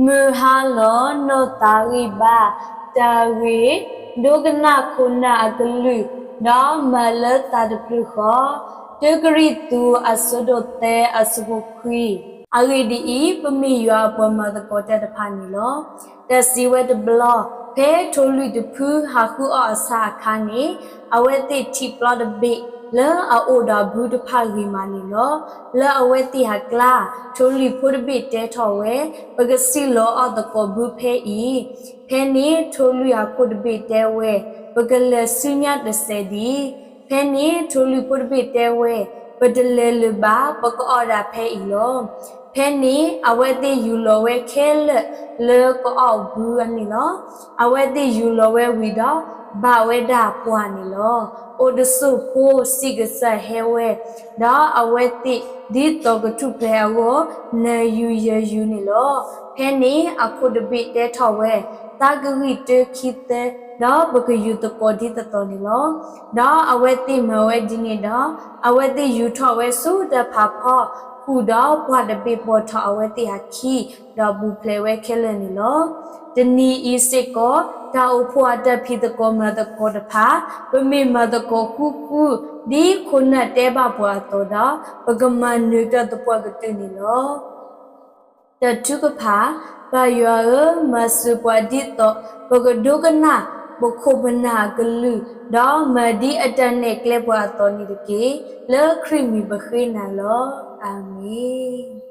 မုၢ်ဟါလီၤနီၢ်သးဂံၢ်ဘါ, တၢ်ဂ့ၢ်, ဒိကနၣ်ခိၣ်နၢ်အကလုၢ်, ဒီးမၤလၢသးတဖျၢၣ်ဃီ, တၢကရံၣ်သူး အဆၢဒိၣ်သၢ အဆၢဖိခွံ. အဂ့ၢ်ဒ်အံၤ, ပမ့ၢ်ယွၤအပှၤမၤသကိးတၢ်တဖၣ်န့ၣ်လီၤ. တၢ်စံးဝဲတဘျီ, ဖဲထိၣ်လွံၢ်တဖုဟးဃုအီၣ်အဆၣ်အခါန့ၣ်, အဝဲသ့ၣ်ထံၣ်ပျီတဘ့ၣ် လၢအအိၣ်ဒီးဘုတဖၣ်ဂ့ၤမးန့ၣ်လီၤ. လၢအဝဲသ့ၣ်အကျါ, ထိၣ်လွံၢ်ဖိတဘ့ၣ်တဲထီၣ်ဝဲ, ပကစံၣ်လီၤအီၣ်သကိးဘုဖဲအံၤ. ဖဲန့ၣ်ထိၣ်လွံၢ်အခိၣ်တဘ့ၣ်တဲဝဲ, ပကလဲၤဆူညါတစဲးဒံး. ဖဲန့ၣ်ထိၣ်လွံၢ်ဖိတဘ့ၣ်တဲဝဲ, ပတလဲၤလၢၤဘၣ်, ပကအီၣ်ဒၣ်ဖဲအံၤလီၤ. ဖဲန့ၣ်အဝဲသ့ၣ်ယူၢ်လီၤဝဲခဲလၢာ်လၢကအီၣ်ဘုန့ၣ်လီၤ. အဝဲသ့ၣ်ယူၢ်လီၤဝဲဝံၤဒီး, ဘၣ်ဝဲဒၣ်ပှၢ်န့ၣ်လီၤ. အိၣ်တစိၢ်ဖိစံးကစၢ်ဟဲဝဲ, ဒီးအဝဲသ့ၣ်ဒ်သိးကထူၣ်ဖျဲးအဂီၢ်, နၢၤယူၤယၢၤယူၤန့ၣ်လီၤ. ဖဲန့ၣ်အခိၣ်တဘ့ၣ်တဲထီၣ်ဝဲ, သးကဂံၢ်တၢခံသၢ, ဒီးပကယူၤသကိးဒ်သိးသိးန့ၣ်လီၤ. ဒီးအဝဲသ့ၣ်မၤဝဲဒ်န့ၣ်ဒီး, အဝဲသ့ၣ်ယူၤထီၣ်ဝဲဆူတၢ်ဖးဖီ, ဃုာ်ဒီးပှၢ်တဘ့ၣ်ပိာ်ထီၣ်အဝဲသ့ၣ်အခံ, ဒီးပူၤဖျဲးဝဲခဲလၢာ်န့ၣ်လီၤ. တနံၤအံၤစ့ၢ်ကီး, တၢ်အိၣ်ဖှိၣ်အတၢ်ဖံးသကိးမၤသကိးတဖၣ်, ပမ့ၢ်မၤသကိးဃူဃူ, ဒ်ခိၣ်နၢ်တဲဘၣ်ပှၤအသိးဒီး, ပကမၤနၢၤတၢ်သပှၢ်ကတၢၢ်န့ၣ်လီၤ. တၢ်ထုကဖၣ်, ပၢ်ယွၤဧၢ, မၤစၢၤပှၤဒ်သိးပကဒိကနၣ်ပခိၣ်ပနၢ်အကလုၢ်, ဒီးမၤဒ်အတၢ်နဲၣ်ကျဲပှၤအသိးန့ၣ်တက့ၢ်. လၢခရံာ်မံၤပဃ့နၤလီၤ. အၤမ့ၣ်.